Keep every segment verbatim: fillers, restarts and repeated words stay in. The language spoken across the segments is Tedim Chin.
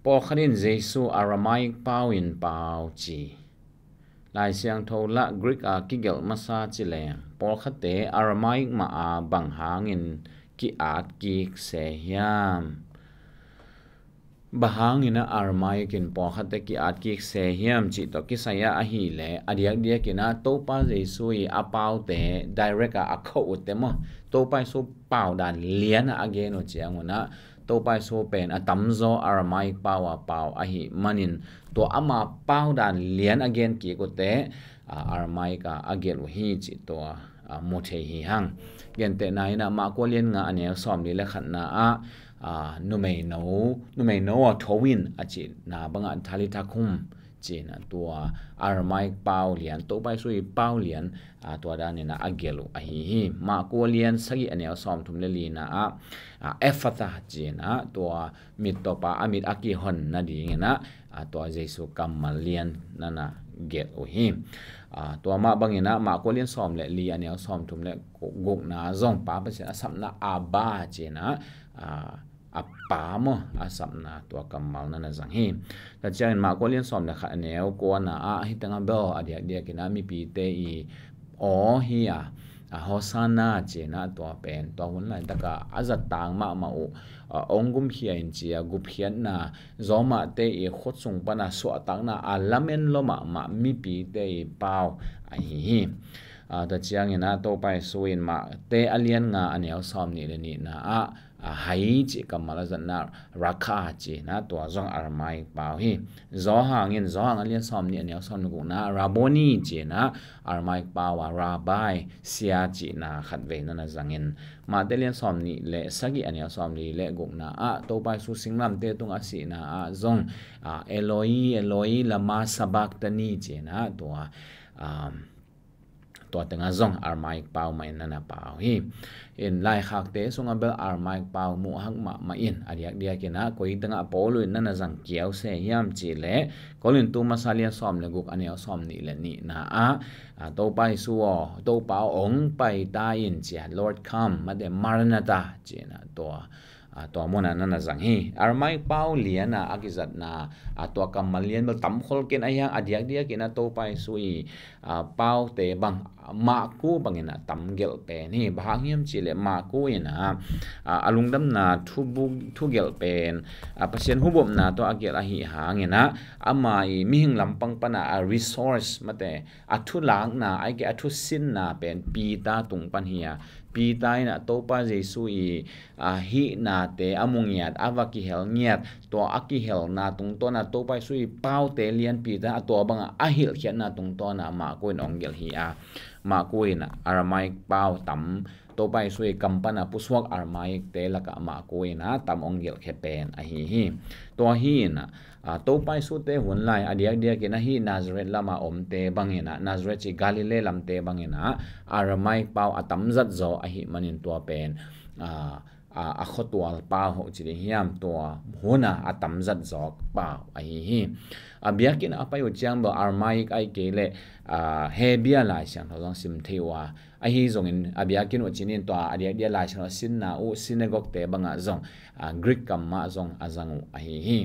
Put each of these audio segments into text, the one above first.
Pawlkhat in Jesu Aramaic pau in pau ci. Lai Siangtho lah Greek a kigelh masa ci leng, pawlkhatte Aramaic mah a bang hangin ki-at kik se hiam? Bang hangin a Aramaic in pawlkhatte ki-at kik se hiam cih tawh kisai ah ahih leh, a diakdiakin a Topa Jesu i a paute direct a a khoh utte maw, Topa Jesu pau dan lian a a gen uh ciangun a, Topa Jesu pen a tamzaw Aramaic pau a pau ahih manin, tua ama pau dan lian a gen kik utte, a, Aramaic a a gelh uh hi cih tua, a, mu thei hi hang. Gentehna in a Mark a lian nga a neu sawmli le khatna ah, a, numeino, numeino aw, tho in a cihna bangah Talitha kum ci-in a tua Aramaic pau lian, Topa Jesu i pau lian, a, tua danin a a gelh uh ahi hi. Mark a lian sagih a neu sawmthum le lina ah, a, Ephphatha ci-in a tua mittawpa a mit a kihon nadingin a, a, tua Jesu kammal lian nana gelh uh hi. A, tua mah bangin a Mark a lian sawm le li a neu sawmthum le gukna zong Pa Pasian a sapna Abba ci-in a, a, a Pa maw, a sapna tua kammal nana zang hi. Tua ciangin Mark a lian sawm le khat a neu kuana ah, hih tengah bel a diakdiakin a mipite i aw hi a, a, Hosanna ci-in a tua pen, tua hun laitaka a zattang mahmah uh, a, ong gumkhia in ci a gupkhiatna, zawmahte i khut sung pana suahtakna a lamen lua mahmah mipite i pau ahi hi. A, tua ciangin a Topa Jesu in Mark a lian nga a neu sawmnih le nihna ah, a, hai cih kammal a zatna Raca ci-in a tua zong Aramaic pau hi. Johan in, Johan a lian sawmnih a neu sawmgukna Rabboni ci-in a Aramaic pau a Rabbi, sia cihna khatvei nana zangin, Mate lian sawmnih le sagih a neu sawmli le gukna ah Topa Jesu singlamteh tungah a sihna ah zong, a, Eloi, Eloi, lama sabachthani ci-in a tua, a, tua tengah zong Aramaic pau mah in nana pau hi. In, laikhakte sungah bel Aramaic pau muh hak mahmah in, a diakdiakin a koi tengah Paul in nana zang kiau se hiam cih leh, Korintu masa lian sawm le guk a neu sawmnih le nihna ah, a, Topa Jesu aw, Topa aw, ong pai ta in ci a, Lord come, mate Maranatha ci-in a tua, a, tua munah nana zang hi. Aramaic pau lian a a kizatna, a, tua kammal lian bel tam khol kei in, ahi hang a diakdiakin a Topa Jesu i, a, paute bang, Marku bangin a tam gelh pen hi. Bang hang hiam cih leh Marku in a, a, a lungdamna thubuk, thugelh pen, a, Pasian hubopna tawh a gelh ahi hangin a, ama i mihing lampang pana a resource, mate a thulakna, ahih kei a thusinna pen Peter tung pan hi a, Peter in a Topa Jesu i, a, hihnate a mu ngiat, a va kihel ngiat, tua a kihelna tungtawn a Topa Jesu i paute lian Peter a tua bangah a hilhkhiatna tungtawn a Marku in ong gelh hi a, Marku in a Aramaic pau tam, Topa Jesu i kam pana pusuak Aramaic te lakah Marku in a tam ong gelhkhia pen ahi hi. Tua hi in a, a, Topa Jesu te hun lai a diakdiakin a hih Nazareth lama omte bangin a, Nazareth cih Galilee lamte bangin a, Aramaic pau a tamzat zaw ahih manin tua pen, a, a, a khuatual pau hoh ci ding hiam, tua hun a a tamzat zawk pau ahi hi. A, biakinn a pai uh ciang bel Aramaic ahih kei leh, a, Hebrew Lai Siangtho zong sim thei uh a, ahi zongin a biakinn uh cinin tua a diakdiak Lai Siangtho a sinna uh synagogue te bangah zong, a, Greek kam mah zong a zang uh ahi hi.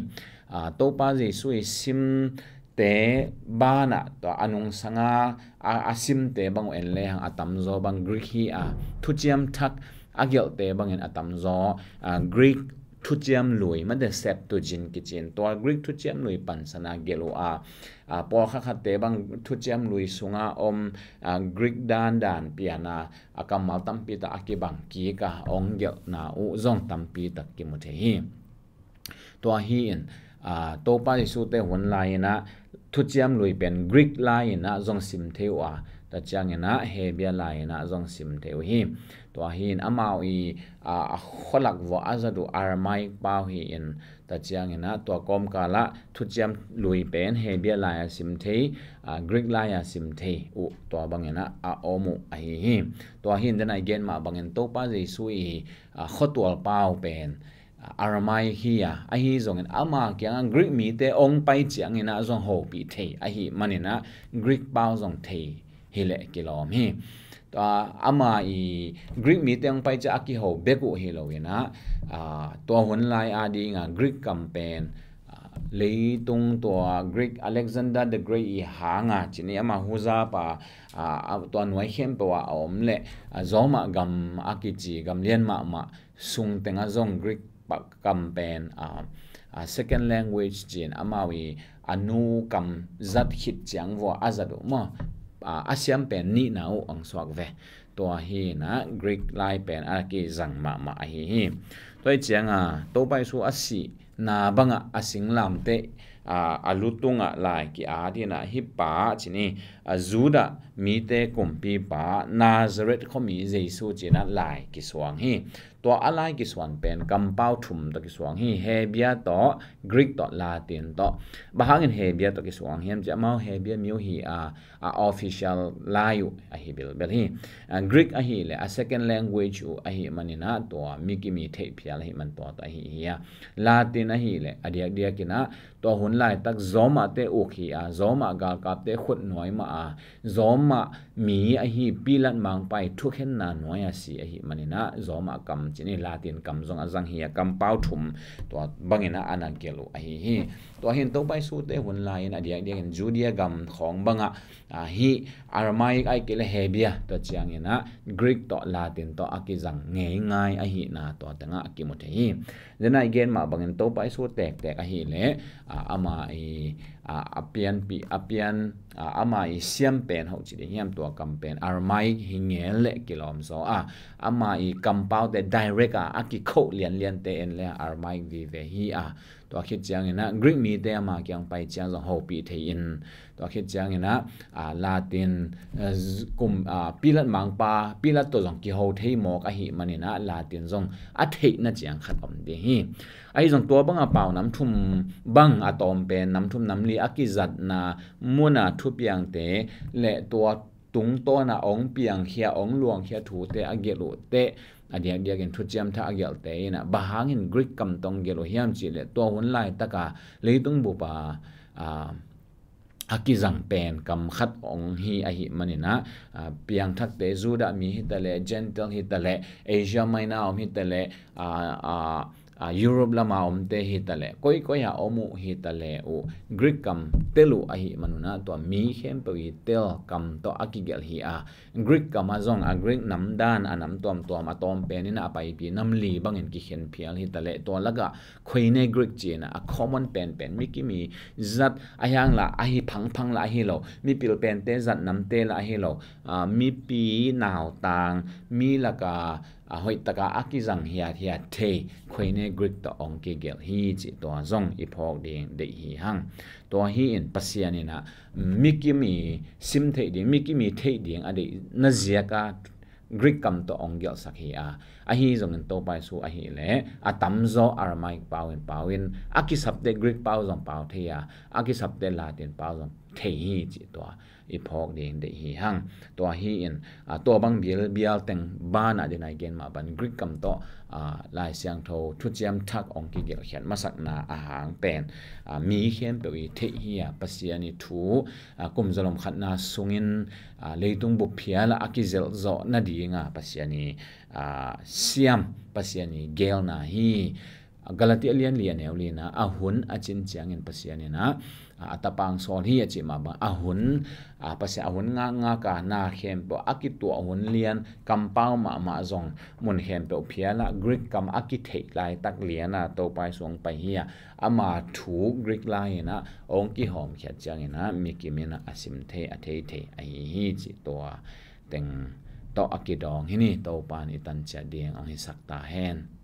A, Topa Jesu i simte banah tua a nungsanga a, a simte bang uh en lehang a tamzaw bang Greek hi a, Thuciam Thak a gelhte bangin a tamzaw, a, Greek Thuciam Lui, mate Septuagint kici in, tua Greek Thuciam Lui pansan a gelh uh a, a, pawlkhat khatte bang Thuciam Lui sunga om, a, Greek dandan pian a, a kammal tampi tak a kibang kik a ong gelhna uh zong tampi tak kimu thei hi. Tua hi in, a, Topa Jesu te hun lai in a Thuciam Lui pen Greek lai in a zong sim thei uh a, tua ciangin a Hebrew lai in a zong sim thei uh hi. Tua hi in amau i, a, a khualak vawh a zat uh Aramaic pau hi in, tua ciangin a tua kawmkal ah Thuciam Lui pen Hebrew lai a sim thei, a, Greek lai a sim thei uh, tua bangin a a om uh ahi hi. Tua hi in, den a i gen mah bangin Topa Jesu i, a, khuatual pau pen, a, Aramaic hi a, ahi zongin ama kiangah Greek mite ong pai ciangin a zong hopih thei ahih manin a Greek pau zong thei hileh kilawm hi. Tua ama i Greek mite ong pai ciang a kiho bek uh hi lo in a, a, tua hun lai a ding a Greek kam pen, a, leitung tua Greek Alexander the Great i hanga cini ama huzap a, a, a, tua nuai khempeuh a a om le, a, Zawmah gam a kici gam lian mahmah sung tengah zong Greek pa-, kam pen, a, a, second language cin amau i a nu kam zat khit ciang vua a zat uh maw, a, a siam pen nihna uh ang suak ve. Tua hi na Greek lai pen a kizang mahmah ahi hi. Tua hi cianga Topa Jesu a sihna bangah a singlamteh, a, a lutungah lai ki-at hi na, hih pa cini, a, Judah mite kumpipa Nazareth khuami Jesu cina lai kisuang hi. Tua a lai kisuan pen kampau thum tawh kisuang hi. Hebia tawh, Greek tawh, Latin tawh. Bang hangin Hebia tawh kisuang hiam cih, amau Hebia mi uh hi a, a official lai uh ahi bilbel hi. A, Greek ahih leh a second language uh ahih manin ah tua mi kim i theih phial ahih man tua tawh ahi hi a. Latin ahih leh a diakdiakin ah tua hun laitak Zawmahte uk hi a, Zawmah galkapte khut nuai mah a, Zawmah mi ahi Pilat mangpa i thukhenna nuai a si ahih manin ah Zawmah kam cini Latin kam zong a zang hi a, kampau thum tua bangin ah a na gelh uh ahi hi. Tua hi in Topa Jesu te hun lai-in a diakdiakin Judea gam khawng bangah, a, hih Aramaic ahih kei leh Hebia tua ciangin ah Greek tawh Latin tawh a kizang ngeingai ahihna tua tengah a kimu thei hi. Tua hi in i gen mah bangin Topa Jesu tektek ahih leh, a, ama i, a, a pianpih, a pian, a, ama i siam pen hoih ci ding hiam, tua kam pen Aramaic hi ngel leh kilawm zaw a, ama i kampaute direct a a kikhoh lianliante en leh Aramaic vive hi a. Tua khit ciangin ah Greek mite ama kiang pai ciang zong hopih thei in, tua khit ciangin ah, a, Latin, a, z-, kum, a, Pilat mangpa, Pilat tawh zong kiho thei mawk ahih manin ah Latin zong a theihna ciang khat om ding hi. Ahi zong tua banga pau nam thum bang a tawm pen nam thum nam li a kizatna muna thupiangte le tua tungtawna ong piangkhia, ong luangkhia thute a gelh uh teh a diakdiakin Thuciam Thak a gelhte in ah bang hangin Greek kam tawh ong gelh uh hiam cih leh tua hun laitaka leitung bup a, a, a kizang pen kam khat ong hi ahih manin ah, a, piangthakte Judah mi hi ta leh, Gentile hi ta leh, Asia Minor om hi ta leh, a, a, a, Europe lama omte hi ta leh, koikoi a om uh hi ta leh uh Greek kam tel uh ahih man un ah tua mi khempeuh i tel kam tawh a kigelh hi a, Greek kam ah zong a Greek nam dan a nam tuamtuam a tawm pen in a paipi nam li bangin kikhen phial hi ta leh, tua lakah Koine Greek ci-in ah a common penpen mi kim i zat a hiang lah ahi phangphang lah ahi lo, mipil pente zat namte lah ahi lo, a, mipi nautang mi laka, a, hoihtaka a kizang hiathiat thei Koine Greek tawh ong kigelh hi cih tua zong i phawk ding deih hi hang. Tua hi in Pasian in ah mi kim i sim theih ding, mi kim i theih ding a deihna ziaka Greek kam tawh ong gelhsak hi a. Ahi zongin Topa Jesu ahih leh a tamzaw Aramaic pau in pau in, a kisapte Greek pau zong pau thei a, a kisapte Latin pau zong thei hi cih tua i phawk ding deih hi hang. Tua hi in, a, tua bang bial, bial teng banah dina i gen mah bang Greek kam tawh, a, Lai Siangtho Thuciam Thak ong kigelhkhiat masakna a hang pen, a, mi khempeuh i theih hi a, Pasian i thu, a, kum zalom khatna sungin, a, leitung bup phial ah a kizelh zawh nadinga Pasian i, a, siam, Pasian i gelna hi. Galati a lian li a neu lina, a hun a cin ciangin Pasian in ah, a, a tapa ong sawl hi a cih mah bang, a hun, a, Pasian a hun ngakngak a na khempeuh a kituah hun lian kampau mahmah zong mun khempeuh phial ah Greek kam a kitheih laitak lian a Topa Jesu ong pai hi a, ama thu Greek lai in ah ong kihawmkhiat ciangin ah mi kim in ah a sim thei a thei thei ahi hi cih tua teng tawh a kidawng hi ni. Topa in i tan ciat ding ong hisak ta hen.